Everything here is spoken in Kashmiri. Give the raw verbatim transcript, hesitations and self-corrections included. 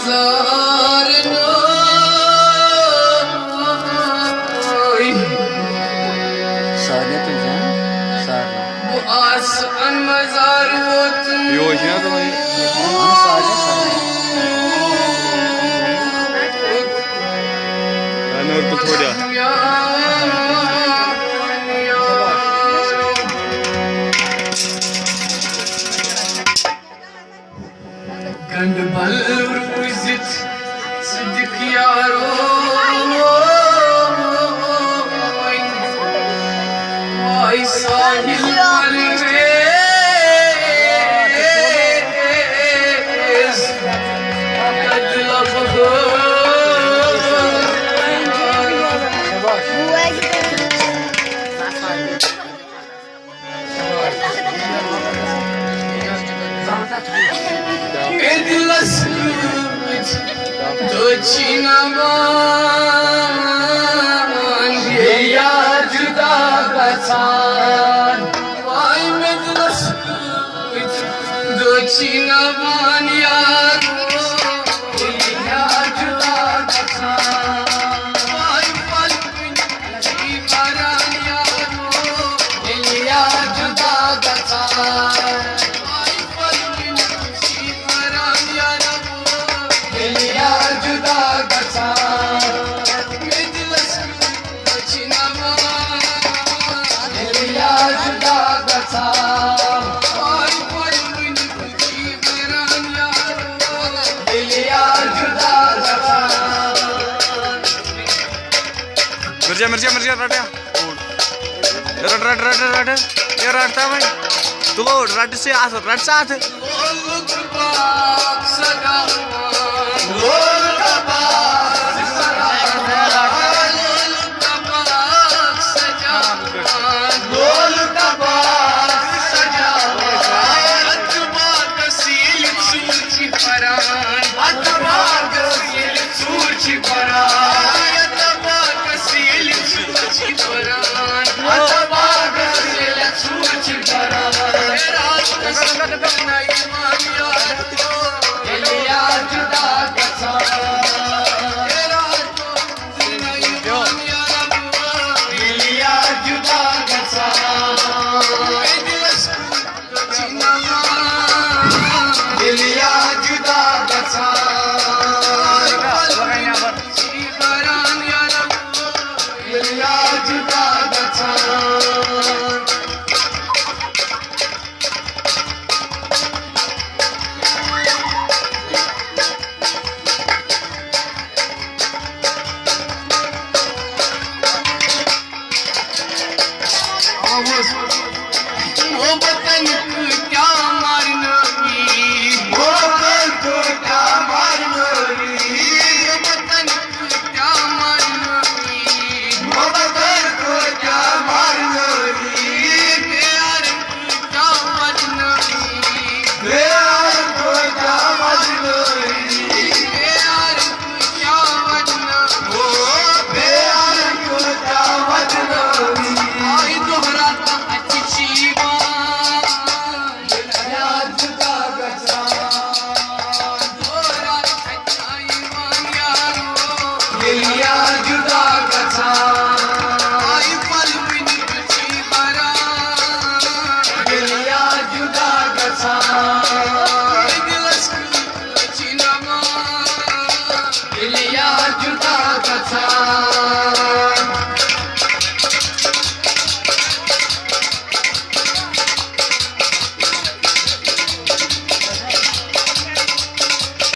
سارنٕے۔ سارنٕے تُلۍ زِ، ہاں؟ سارنٕے۔ بہٕ آسہٕ اَنہٕ مزار ووتمُت۔ یہِ اوس یہِ نا تِمَن یہِ؟ اَہَن، سارنٕے، سارنٕے۔ یا نٔر تہٕ تھوڑا۔ گنڈ بل روٗزِتھ صدق یارو، آے ساحل پرویز، کتہِ لبہٕ؟ مےٚ دِلس کۭتۍ دۄہ چھِ نوان، ییٚلہِ یار جُدا گژھان۔ واے مےٚ دِلس کۭتۍ دۄہ چھِ نوان، یارو، ییٚلہِ یار جُدا گژھان۔ واے پل کُنہِ چھِ مران، یارو، ییٚلہِ یار جُدا گژھان۔ مرجا، مرجا، مرجا، رٹیا۔ رٹ، رٹ، رٹ، رٹ۔ یہ رٹتا وۄنۍ۔ تُلو، رٹ سے اتھ، رٹ سا اتھ۔